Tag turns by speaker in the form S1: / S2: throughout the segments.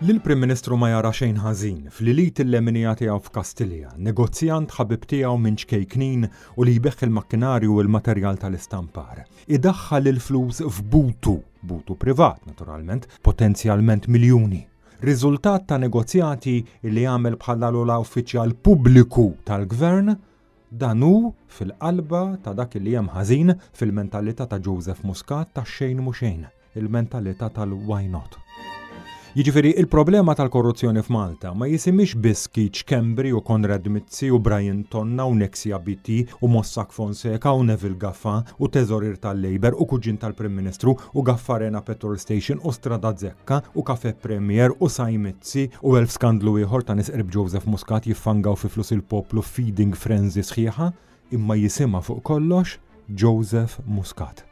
S1: Li l-Prim Ministru ma jara xejn ħażin f'li l-id il-leminija tiegħu f'Kastilja, negozjant ħabib tiegħu minn ċkejknin u li jbigħ il-makkinarju u l-materjal tal-istampar, idaħħal il-flus f'butu, butu privat naturalment, potenzjalment miljuni, riżultat ta' negozjati li għamel bħala l-ogħla uffiċjal pubbliku tal-Gvern, dan hu fil-qalba ta' dak li hemm ħażin fil-mentalità ta' Joseph Muscat ta' xejn mhu xejn. Il-mentalità tal-why not. Jiġifieri il-problema tal-korruzzjoni f'Malta ma jisimhiex biss Keith Schembri u Konrad Mizzi u Brian Tonna u Nexia BT u Mossack Fonseca u Neville Gafà u teżorier tal-Labour u kuġin tal-Prim Ministru u Gaffarena Petrol Station u Strada Zekka u Cafè Premier u Sai Mizzi u 1000 skandlu ieħor ta' nies qrib Joseph Muscat jiffangaw fi flus il-poplu f'feeding frenzy sħiħa, imma jisimha fuq kollox Joseph Muscat.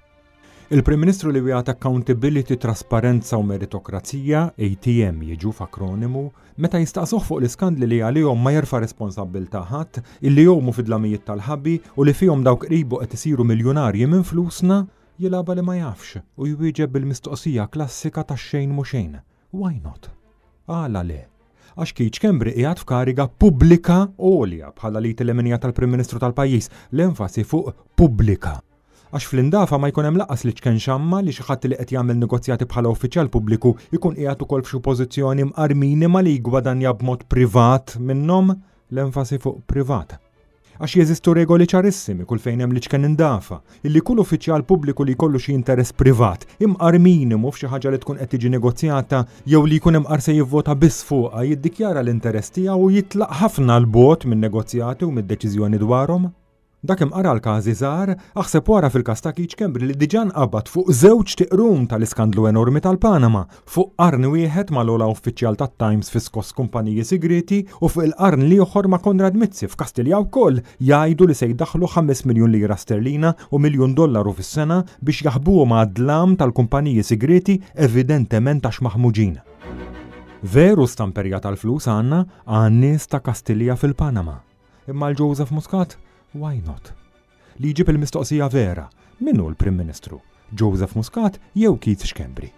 S1: Il-Prim Ministru li wiegħed accountability, trasparenza u meritokrazija, ATM jiġu f'akronimu, meta jistaqsuh fuq l-iskandli li għalihom ma jerfa' responsabbiltà ħadd, illi jgħumu fid-dlamijiet tal-ħabi u li fihom dawk qribu qed isiru miljunarji minn flusna, jilgħabha li ma jafx u jwieġeb bil-mistoqsija klassika tax-xejn mhu xejn, Why not? Għala le? Għax Keith Schembri qiegħed f'kariga pubblika għolja bħala l-id il-leminija tal-Prim Ministru tal-pajjiż, l-enfasi fuq pubblika. Għax fl-indafa ma jkun hemm lanqas l-iċken xamma li xi ħadd li qed jagħmel negozjati bħala uffiċjal pubbliku jkun qiegħed ukoll f'xi pożizzjoni mqar minima li jigwadanja b'mod privat minnhom, l-enfasi fuq privat. Għax jeżistu regoli ċarissimi kull fejn hemm l-iċken indafa, illi kull uffiċjal pubbliku li jkollu xi interess privat, imqar minimu f'xi ħaġa li tkun qed tiġi negozjata jew li jkun imqar se jivvota biss fuqha jiddikjara l-interess tiegħu u jitlaq ħafna 'l bogħod min-negozjati u mid-deċiżjoni dwarhom. Dak imqar għal każi żgħar, aħseb u ara fil-każ ta' Keith Schembri li diġà nqabad fuq żewġt iqrun tal-iskandlu enormi tal-Panama, fuq qarn wieħed mal-ogħla uffiċjal tat-Times fi skoss kumpaniji sigrieti u fuq il-qarn l-ieħor ma' Konrad Mizzi f'Kastilja wkoll jgħidu li se jdaħħlu 5 miljun lira sterlina u miljun dollaru fis-sena biex jaħbuhom għad-dlam tal-kumpaniji sigrieti evidentement għax maħmuġin. Veru stamperija tal-flus għandna għan-nies ta' Kastilja fil-Panama. Imma għal Joseph Muscat, why not? Li jġib il-mistoqsija vera, min hu l-Prim Ministru? Joseph Muscat jew Keith Schembri?